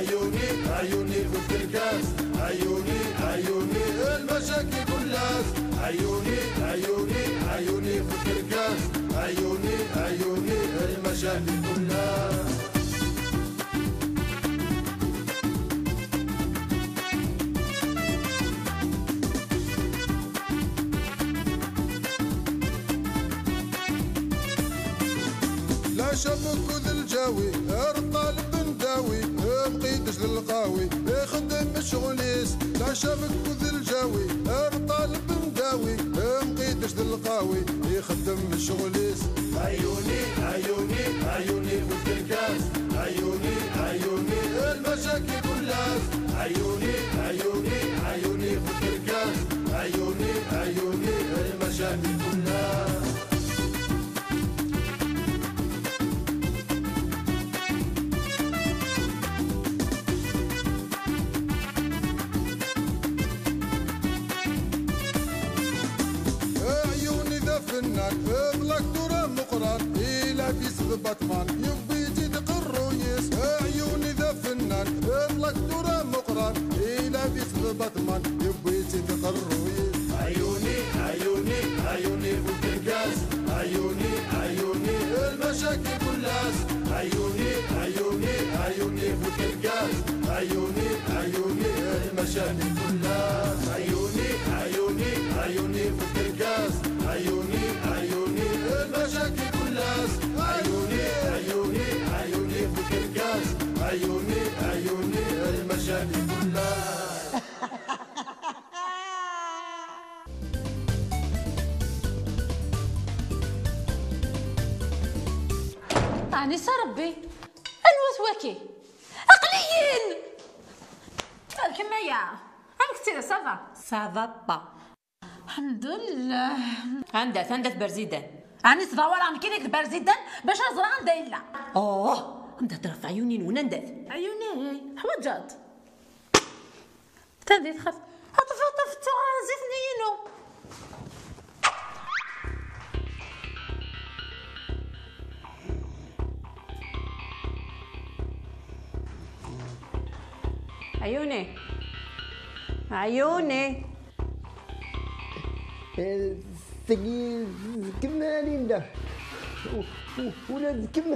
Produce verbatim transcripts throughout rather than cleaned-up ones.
عيوني، عيوني في الكركاس، عيوني، عيوني المشاكل كلها. عيوني، عيوني، عيوني في الكركاس، عيوني، عيوني المشاكل كلها. لا شبك ذا الجاوي، الطالب نداوي، مقيدش للقاوي، يخدم شغليس. لا شبك ذا الجاوي، الطالب نداوي، مقيدش للقاوي، يخدم شغليس. عيوني، عيوني، عيوني في الكركاس، عيوني، عيوني المشاكل كلها. عيوني، عيوني، عيوني في الكركاس، عيوني، عيوني المشاكل كلها. عيوني ذا فنان، اغلق دورة مقران، إلى في سبطمان، يبي يزيد قرويس. عيوني ذا فنان، اغلق دورة مقران، إلى في سبطمان، يبي يزيد قرويس. عيوني، عيوني، عيوني في الكركاس، عيوني، عيوني المشاكل كلاس. عيوني، عيوني، عيوني في الكركاس، عيوني، عيوني المشاكل كلاس. عيوني، عيوني، عيوني في الكركاس، عيوني، عيوني المشاكل كلاس. عيوني، عيوني، عيوني في الكركاس، عيوني، عيوني المشاكل كلاس. Ɛni s Ṛebbi? Anwa-t waki? Aql-iyi-n! Kemm aya! Amek ttira, ça va? Ça va pas. Ḥemdullah. Anda-t, anda-t Berzidan? Ɛni ttḍawareɣ nekkini d Berzidan bac ad ẓreɣ anda yella? Oh, anda-t ɣef ɛyuni-nwen, anda-t? Ɛyuni, ḥwaǧeɣ-t. Atan di texxamt. Aṭef, aṭef, ttuɣ zzit-nni-inu. Ɛyuni. Ɛyuni. Eh, tagi d kemm a Linda. U-, u-, ula d kemm,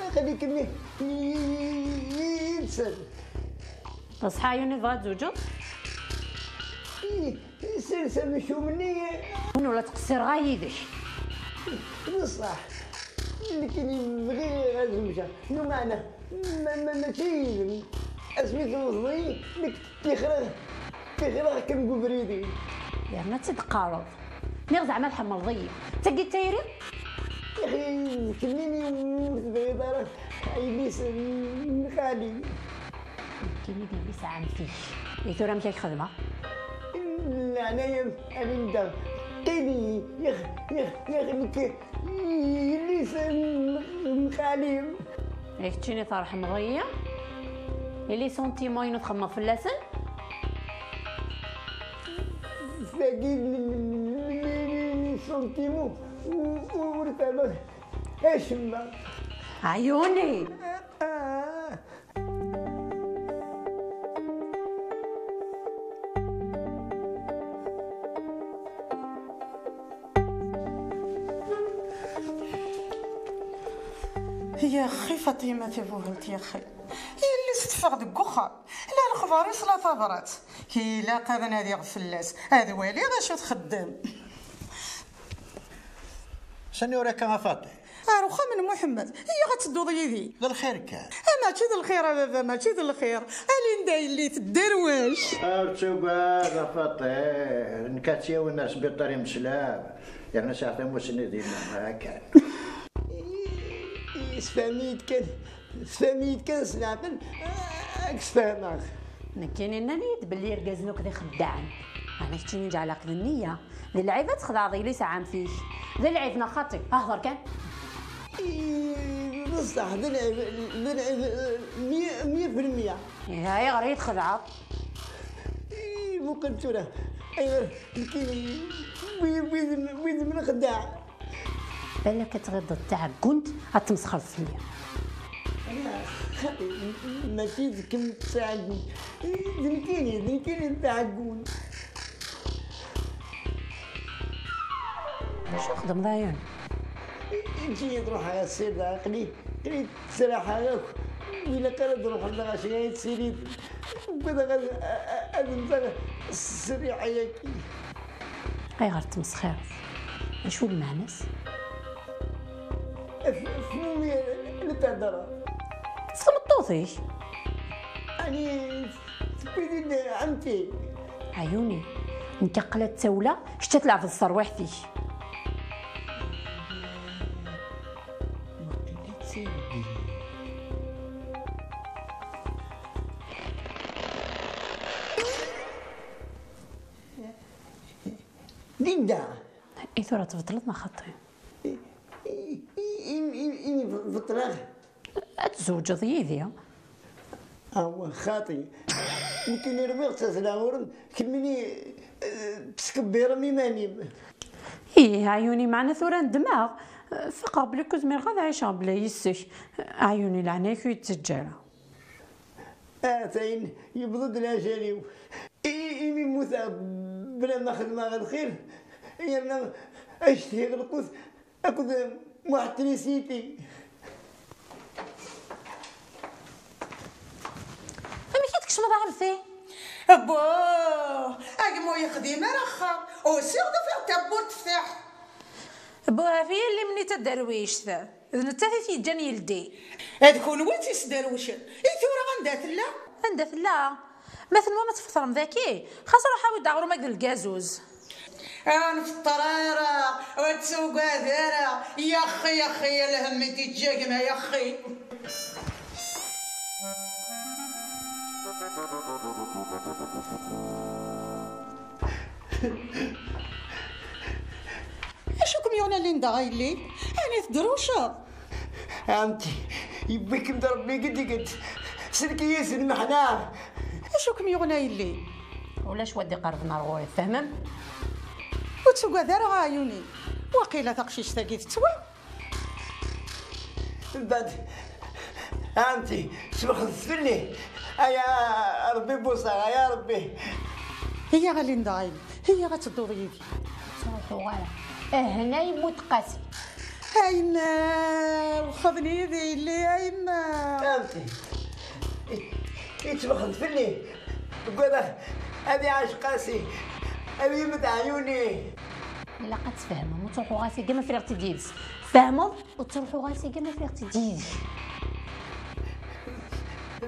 aql-ikem yid-sen. Ṣṣeḥ a Ɛyuni, tebɣa ad tzewǧeḍ? Ih, sers amcum-nni. Win ur la ttqeṣṣireɣ ara yid-k. D ṣṣeḥ. Nekkini bɣiɣ ad zewǧeɣ. Lameɛna, ma, ma, mačči yid-m. Asmi tewwḍeḍ-iyi, nekk ṭṭixreɣ, ṭṭixreɣ kan deg ubrid-iw. Yerna ad tt-id-teqqareḍ. Nniɣ zeɛma tḥemmleḍ-iyi. D tagi d tayri? Yaxi, d kemmini ur tebɣiḍ ara a yelli-s n xali. Nekkini d yelli-s ɛemti-k. I tura amek ad k-xedmeɣ? Leɛnaya-m a Linda, qqini, yax, yax, yax, nekk yelli-s n, n xali. I keččini tṛeḥmeḍ-iyi? I les sentiments-inu txemmeḍ fell-asen? Tagi n, n, n, n, les sentiments, u-, u-, ur fehmeɣ acemma. Ɛyuni! Ah. Yaxi Faṭima tabuhalt, yaxi. Yelli-s teffeɣ deg uxxam. La lexbar-is, la tabrat. Ilaq ad nadiɣ fell-as, ad waliɣ acu txeddem. Sani ur akka a Faṭi? Ar uxxam n Muḥemmed, iyyaɣ ad tedduḍ yid-i. D lxir kan. Ah, mačči d lxir a baba, mačči d lxir. A Linda yelli tedderwec. Ur ttugad a Faṭi, nekk ad tt-yawin ar sbiṭar imeslam. Yerna sɛiɣ tamussni dinna, akken. Yessefhem-iyi-d kan, tessefhem-iyi-d kan s leɛqel, ad k-sfehmeɣ. Nekkini nnan-iyi-d belli irgazen akk d ixeddaɛen. Ɛni keččini ǧeɛleɣ-k d nniya. D lɛib ad txedɛeḍ yelli-s ɛemti-k. D lɛib neɣ xaṭi? Hder kan. I, d ṣṣeḥ, d lɛib, d lɛib, mya, mya fi lmya. Ihi ayɣer i yi-txedɛeḍ? I, muqel tura, ayɣer nekkini wid, wid, wid mnexdeɛ. Balak ad tɣiḍeḍ d taɛeggunt ad tmesxreḍ fell-i. Ala, Mačči d kemm d taɛeggunt. D nekkini, d nekkini d taɛeggunt. Acu txedmeḍ a Ɛyun? Eǧǧ-iyi ad ruḥeɣ a ssirda, aql-i, aql-i ttraḥeɣ akk. Wi ilaq ara d-ruḥeɣ neɣ acu ara tili? Ugadeɣ ad, ad mmteɣ s ssriḥa-yagi. Ayɣer tettmesxireḍ? Acu lmeɛna-s? F-, f-, fumi la theddreḍ? S tmeṭṭut-ik. Ɛni tewwi-d ɛemti? Ɛyuni, nekk aql-i ad ttawleɣ, kečč ad tleɛbeḍ s terwiḥt-ik. Linda! I tura tbeṭleḍ neɣ xaṭi? I, i, i, i, i beṭleɣ? Ad tzewǧeḍ yid-i? Awa, xaṭi. Nekkini rwiɣ-tt at leɛmur-m, kemmini, eh, teskebbireḍ iman-im. Ih, Ɛyuni, meɛna tura ndmeɣ. Faqeɣ belli ur zmireɣ ad ɛiceɣ bla yis-k. Ɛyuni, leɛnaya-k ur yi-ttaǧǧa ara. Atayen, yewweḍ-d leɛjal-iw. I-, imi mmuteɣ bla ma xedmeɣ lxir, yerna ad cethiɣ lqut akked Muḥ Trisiti. Amek i tkecmeḍ a ɛemti? Buh! A gma ur yexdim ara axxam. Usiɣ-d ufiɣ tawwurt teftiḥ. Buh, ɣef yelli-m-nni taderwict. D nettat i t-yeǧǧan yeldi. D kunwi i tt-yesderwcen. I tura anda tella? Anda tella? Ma tenwam ad tfeṭrem daki, xas ruḥ awi-d aɣrum akked lgazuz. Ur nfeṭṭer ara, ur ttugad ara. Yaxxi, yaxxi, ya lhemm i d-iǧǧa gma, yaxxi. Acu kem-yuɣen a Linda a yelli? Ɛni tedrewceḍ? Ɛemti, yewwi-kem-d Rebbi gedged. Sellek-iyi s lmeḥna. Acu kem-yuɣen a yelli? Ulac wa d-iqerben ar ɣur-i, tfehmem? Ur ttugad ara a Ɛyuni. Waqila taqcict-agi tettwa. Mbeɛd, ɛemti, teswexdeḍ fell-i. Ay a Rebbi buṣa, ay a Rebbi. Iyya a Linda, iyya ad tedduḍ yid-i. Ur ttruḥuɣ ara. Ahna yemmut Qasi. A yemma, wexxden yid-i yelli, a yemma. Ɛemti, i, i teswexdeḍ fell-i. Ugadeɣ ad iɛac Qasi, ad yemmet Ɛyuni. Ilaq ad tfehmem, ur ttruḥuɣ ara seg ma friɣ-tt-id yid-s. Tfehmeḍ? Ur ttruḥuɣ ara seg ma friɣ-tt-id yid-k.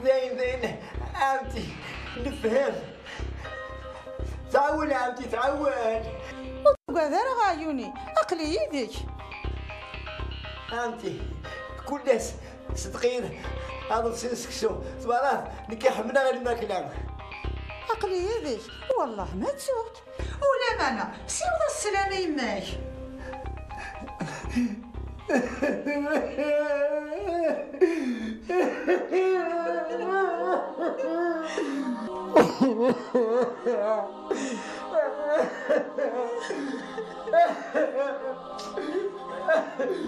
Dayen, dayen, ɛemti, nefhem. Tɛawen, ɛemti, tɛawen. Ur tugad ara a Ɛyuni, aql-i yid-k. Ɛemti, kul ass, sedq-iyi-d aḍebsi n seksu. Twalaḍ, nekk ḥemmleɣ lmakla. Aql-i yid-k, wellah ma ttuɣ-k. Ulamana, siweḍ-as sslam i yemma-k.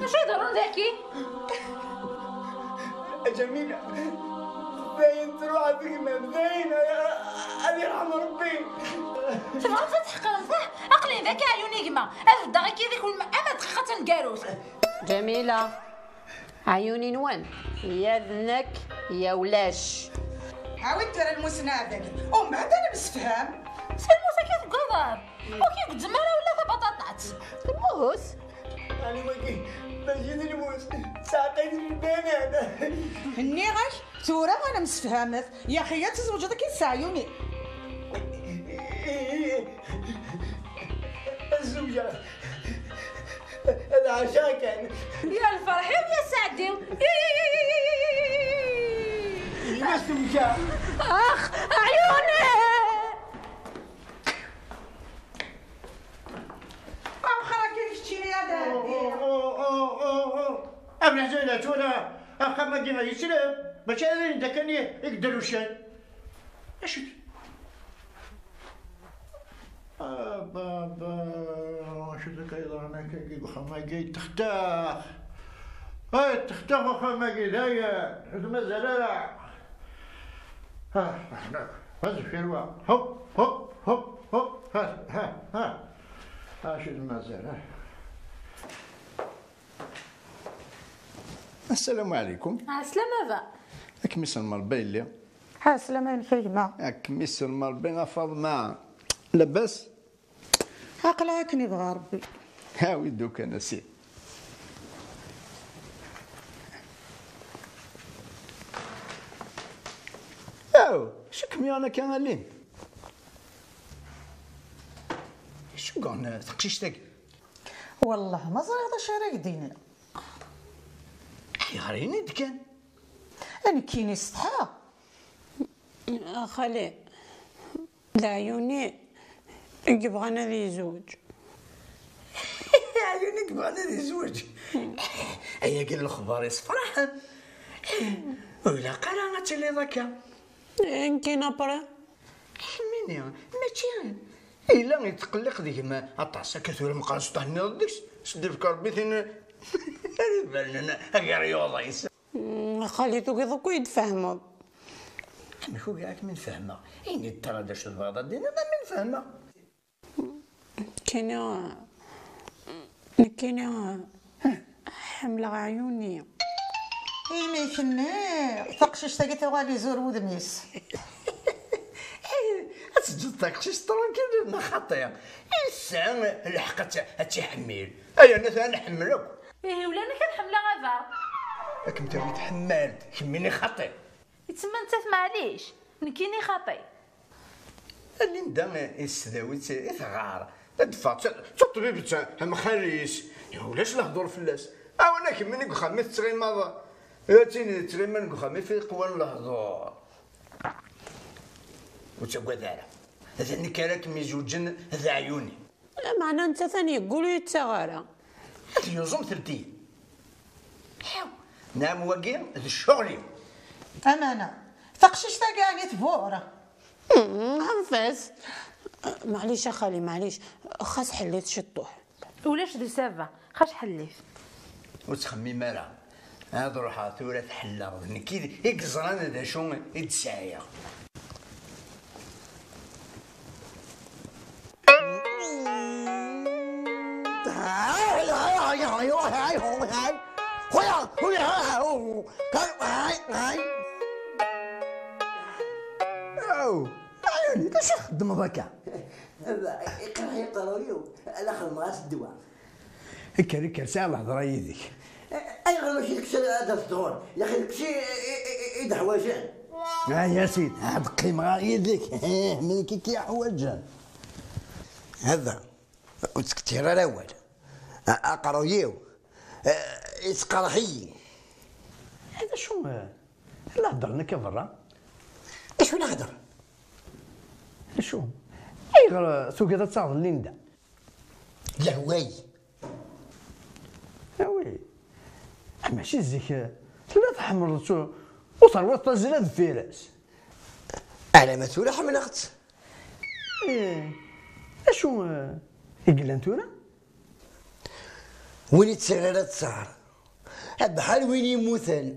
Acu iḍerrun daki? A Ǧamila, dayen truḥ ad tegmam, dayen, ad irḥem Rebbi. Tebɣamt ad tḥeqremt, ah? Aql-in daki Ɛyuni gma, ad beddeɣ akka deg-wen ama dqiqa taneggarut. Ǧamila, Ɛyuni-nwen, ya d nekk, ya ulac. Awi-d tura lmus-nni ar dagi, umbeɛd ad nemsefham. S lmus akka teggaḍeḍ? Ur k-igezzem ara ula tabaṭaṭat. Lmus? Ɛni wagi mačči d lmus, d taɛeqqayt n lbanana. Nniɣ-ak, tura ad nemsefhamet. Yaxi ad tzewǧeḍ akka s Ɛyuni. Ad zewǧeɣ. Ad ɛaceɣ kan. Ya lferḥ-iw, ya sseɛd-iw. Gma-s tewja. Ax, Ɛyuni! Awxer akka keččini ad ɛeddiɣ. Am leḥzun tura, axxam-agi yesleb, mačči ala Linda kan i, i yedrewcen. Acu-t? A baba, acu-t akka yeḍran akka deg uxxam-agi yettextax? Ay, textax axxam-agi dayen, ur t-mazal ara. Ha, azeffir wa. Hop, hop, hop, hop. Ha, ha, ha. Acu d-mazal, ha. Assalamu alaikum. Ɛeslama baba. Ad kem-isellem Rebbi a yelli. Ɛeslama-inek a gma. Ad kem-isellem Rebbi a Faḍma. Labas? Aql-aɣ akken yebɣa Rebbi. Awi-d kan a sidi. Aw, acu kem-yuɣen akka a Lin? Acu yuɣen taqcict-agi? Wellah ma ẓriɣ d acu ara k-d-iniɣ. Ayɣer ini-d kan? Nekkini setḥaɣ. A xali, d Ɛyuni i yebɣan ad yezweǧ. Ɛyuni i yebɣan ad yezweǧ. Ayagi d lexbar yessefraḥen. Ur ilaq ara ad tiliḍ akka. Nekkini après. Ḥemmini, mačči yella yetqelliq deg-m aṭas akka tura meqqar s tanniḍ deg-s, s ddibek Rebbi tin ara ibernen agar yuḍis. Mm, a xali, tugiḍ akk ad yi-d-tfehmeḍ. Amek ugiɣ ad kem-in-fehmeɣ? Ini-d tura d acu tebɣiḍ ad d-tiniḍ, ad m-in-fehmeɣ. Nekkini, nekkini ḥemmleɣ Ɛyuni. Imi k-nniɣ, taqcict-agi tuɣal izur wudem-is. Ad teǧǧeḍ taqcict tranquille neɣ xaṭi? Yesɛa lḥeqq ad tt-, ad tt-iḥemmel. Ay, anat ad nḥemmel akk. Ihi ulamek ad ḥemmleɣ a baba. Ad kem-tawi tḥemmalt, kemmini xaṭi. Yettma nettat maɛlic, nekkini xaṭi. Linda yesdaw-itt i tɣar. Ad d-teffeɣ d ta-, d taṭbibt am xali-s. Ulac lehdur fell-as. Awen a kemmini deg uxxam i tettɣimaḍ. A tin yettɣiman deg uxxam i f-, iqwan lehdur. Ur ttagad ara. D nekk ara kem-izewǧen d Ɛyuni. Lameɛna nettat ad yeggul ur yettaɣ ara. Ad yuẓem teldi. Ḥew, nɛam wagi d ccɣel-iw. Amana, taqcict-agi ɛni tbur? Hmm, anef-as. Maɛlic a xali, maɛlic. Xas ḥellit ciṭṭuḥ. Ulac deg-s a baba, xas ḥellit. Ur ttxemmim ara. Ad ruḥeɣ tura ad t-ḥelleɣ. D nekk i d, i yeẓran d acu i d-sɛiɣ. Aw, ɛyuni, d acu i txeddmeḍ akka? Iqerḥ-iyi uqerruy-iw, la xedmeɣ-as ddwa. Kker, kker, sɛiɣ lehḍra yid-k. Ayɣer ur k-yekkes ara ad d-tɣur? Yaxi d kečč i, i, i, i d-ḥwajen. Ay a sidi, ad qqimeɣ yid-k. Melmi i k-yeḥwaǧen? Hada, ur ttkettir ara awal. A-, aqerruy-iw, eh, yettqerḥ-iyi. D acu, eh, la heddren akka berra? D acu la heddren? D acu? Ayɣer, eh, tugiḍ ad taɣeḍ Linda? Yehwa-yi. Awi. Mačči zik, eh, tella tḥemmleḍ-tt u, u terwiḍ tazzla deffir-s. Alamma tura ḥemmleɣ-tt. Ih. Acu, eh, i yellan tura? Win i ttser ara ttser. Abḥal win yemmuten.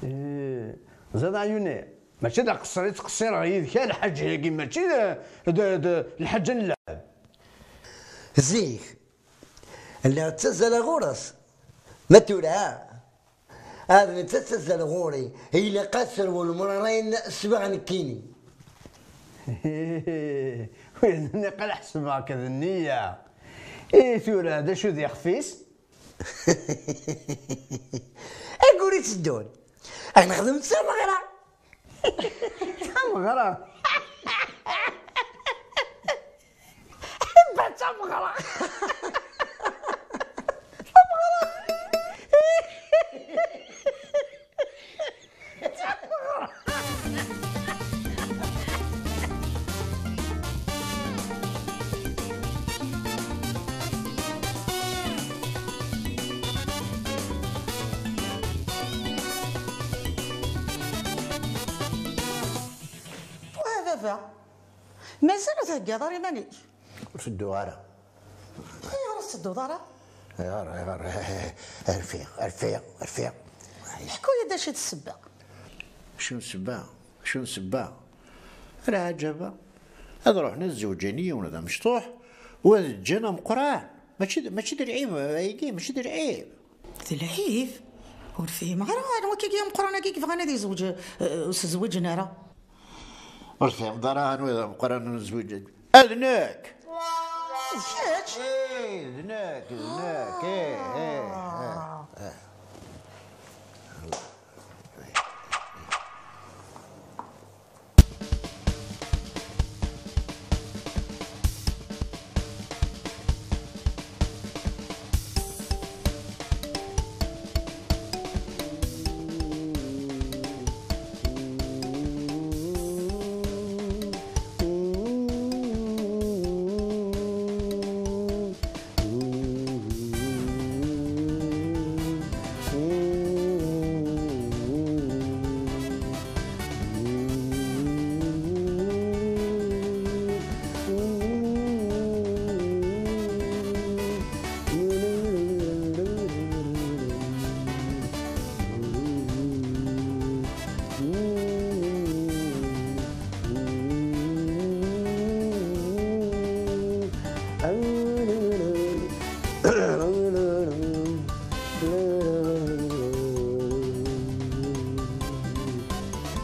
Ih, ẓid Ɛyuni, mačči d aqeṣṣer i ttqeṣṣireɣ yid-k, a lḥaǧ-agi mačči d, d, d lḥaǧa n lɛeb. Zik, lliɣ ttazzaleɣ ɣur-s. Ma tura, ad netta ttazzal ɣur-i, ilaq ad serwen lemrarin swiɣ nekkini. Wid-nni qal ḥesbeɣ-k d nniya. I tura, d acu d ixef-is? Ayyur itteddun, ad nexdem d tameɣra. Tameɣra. Ba d tameɣra. Wah a baba, mazal ur theggaḍ ara iman-ik? Ur tedduɣ ara. Ayɣer ur tettedduḍ ara? Ayɣer, ayɣer? Rfiɣ, rfiɣ, rfiɣ. Ḥku-yi-d acu d ssebba. Acu n ssebba? Acu n ssebba? Lɛaǧaba. Ad ruḥen ad zewǧen yiwen d amecṭuḥ, u ad ǧǧen ameqqran. Mačči d, mačči d lɛib, ayagi, mačči d lɛib. D lɛib? Ur fhimeɣ ara, anwa-k-agi ameqqran-agi i yebɣan ad yezweǧ, eh, ur s-zwiǧen ara? Ur tefhimeḍ ara anwa d ameqqran n zwiǧ? Ad nekk! D kečč? Eh, d nekk, d nekk, eh, eh, eh, eh.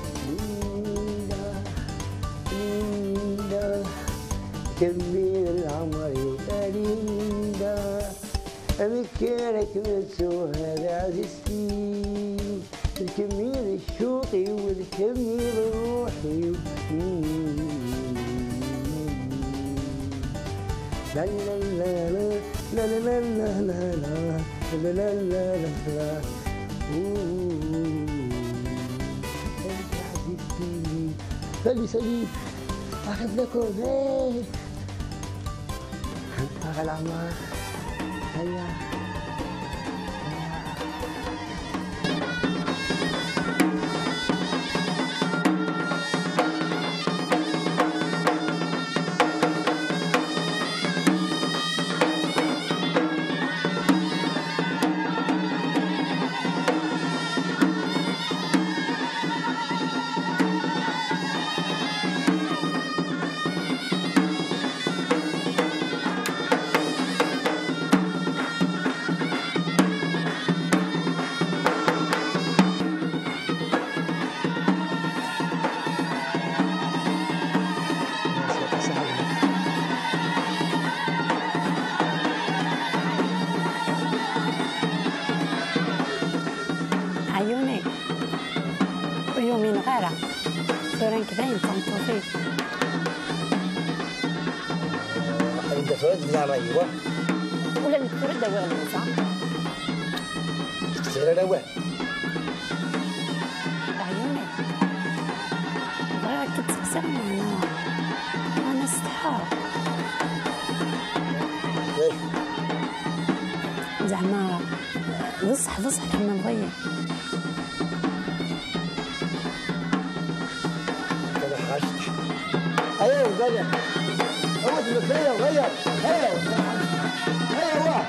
Linda, Linda, kemmini leɛmer-iw a Linda, amek ara kem-ttuɣ a taɛzizt-iw, d kemmi d ccuq-iw, d kemmi d ṛṛuḥ-iw. La la la la la la la la la la la la la la la. Ouh. Salut, salut. Arrive la corvée. Arrive la main. Aïe. Ɛyuni, ur yumineɣ ara. Tura nekk dayen d tameṭṭut-ik. Anda tura d leɛmer-iw? Ula d nekk tura d-awiɣ lmut-a. Ur teqsir ara awal. Ɛyuni. Bɣiɣ ad k-id-seqsiɣ, meɛna ana setḥaɣ. Zeɛma d ṣṣeḥ, d ṣṣeḥ tḥemmleḍ-iyi. Aya, aya. Awa tmeslay, aya. Aya. Aya, wa.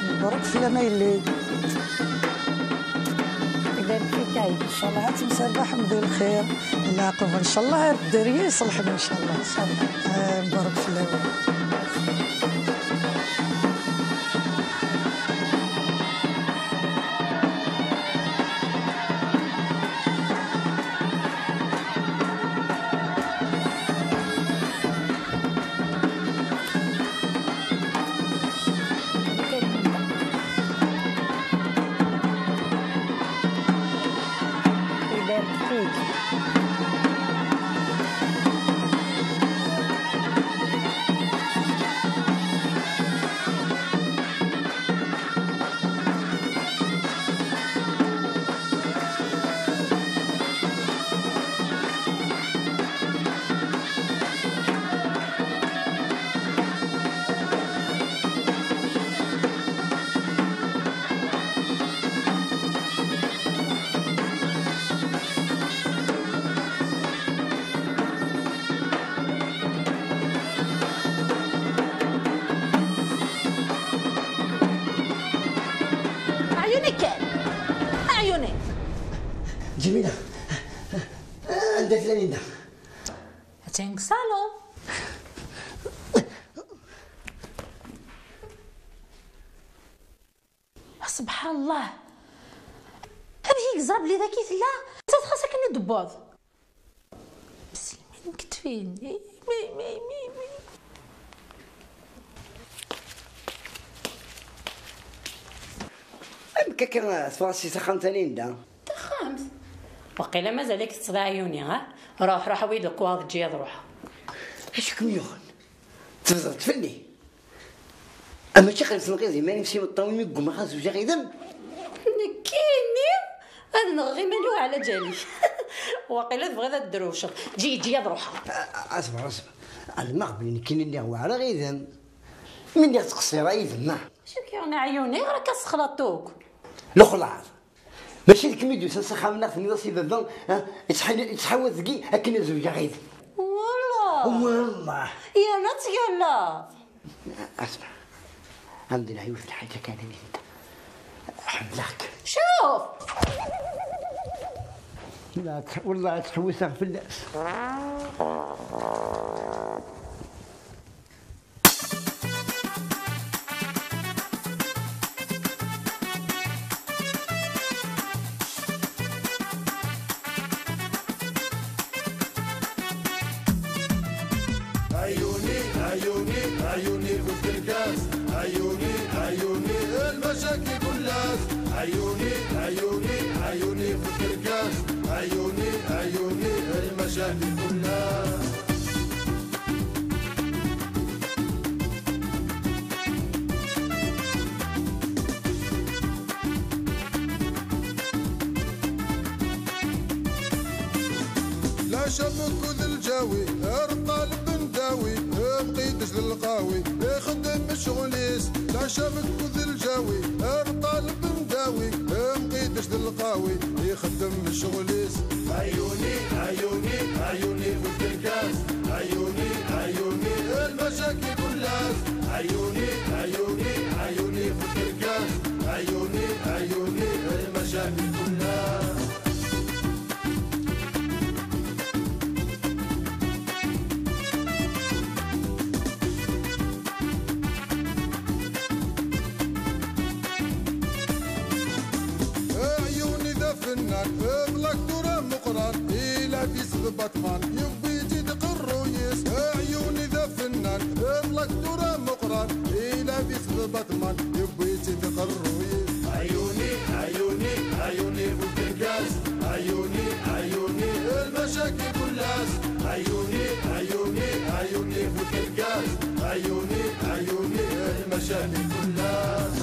Mebṛuk fell-am a yelli. Ibarek fik a yelli. Ncallah ad temserbaḥem di lxir, leɛqub ncallah ar dderya iṣelḥen ncallah. Ncallah. Ah, mebṛuk fell-awen. Ibarek fik. Anda tella Linda? Atan deg ṣṣalun. Subḥan Allah. Amek i yeẓra belli dagi tella? Ttut xas akken i d-tewweḍ. Mselmin ketfin. Mi, mi, mi, mi. Amek akka teffɣeḍ si texxamt a Linda? Taxxamt? Waqila mazal-ik teṭṭseḍ a Ɛyuni, ha? Ruḥ, ruḥ, awi-d lekwaɣeḍ, eǧǧ-iyi ad ruḥeɣ. Acu kem-yuɣen? Tebẓeḍ-d fell-i? Ama mačči qrib tenqiḍ iman-im s imeṭṭawen mi ggummaɣ ad zewǧeɣ yid-m? Nekkini? Ad nɣeɣ iman-iw ɛla ǧal-ik. Waqila tebɣiḍ ad d-drewceḍ. Eǧǧ-iyi, eǧǧ-iyi ad ruḥeɣ. A, a, asber, asber. Ɛelmeɣ belli nekkini lliɣ weɛreɣ yid-m. Mi lliɣ ttqeṣṣireɣ yid-m, ah. Acu k-yuɣen a Ɛyuni? Ayɣer akka tessexlaṭeḍ akk? Lexlaḍ. Mačči d kemm i d-yusan s axxam-nneɣ, tenniḍ-as i baba, ha? Yettḥil-, yettḥawat deg-i akken ad zewǧeɣ yid-m. Wallah. Wallah. Yerna ttgallaḍ. Asma, ɛemdi lɛiwed lḥaǧa kan i d-, ḥemmleɣ-k. Cuf! La, wallah, ttḥewwiseɣ fell-as. عيوني، عيوني، عيوني في الكاس. عيوني، عيوني، المشاكل كلها. عيوني، عيوني، عيوني في الكاس. عيوني، عيوني، المشاكل كلها. لا شبك ذا الجاوي، الطالب نداوي، بقيتش للقاوي، يخدم شغليس. لا شبك ذا الجاوي، الطالب نداوي، بقيتش للقاوي، يخدم شغليس. عيوني، عيوني، عيوني في الكاس. عيوني، عيوني، المشاكل كلها. عيوني، عيوني، عيوني في الكاس. عيوني، عيوني، المشاكل كلها. عيوني ذا فنان، بلاك دورة مقران، إلا في سبطمان، يبي يزيد قرويس. عيوني ذا فنان، بلاك دورة مقران، إلا في سبطمان، يبي يزيد قرويس. عيوني، عيوني، عيوني في الكاس. عيوني، عيوني، المشاكل كلها. عيوني، عيوني، عيوني في الكاس. عيوني، عيوني، المشاكل كلها.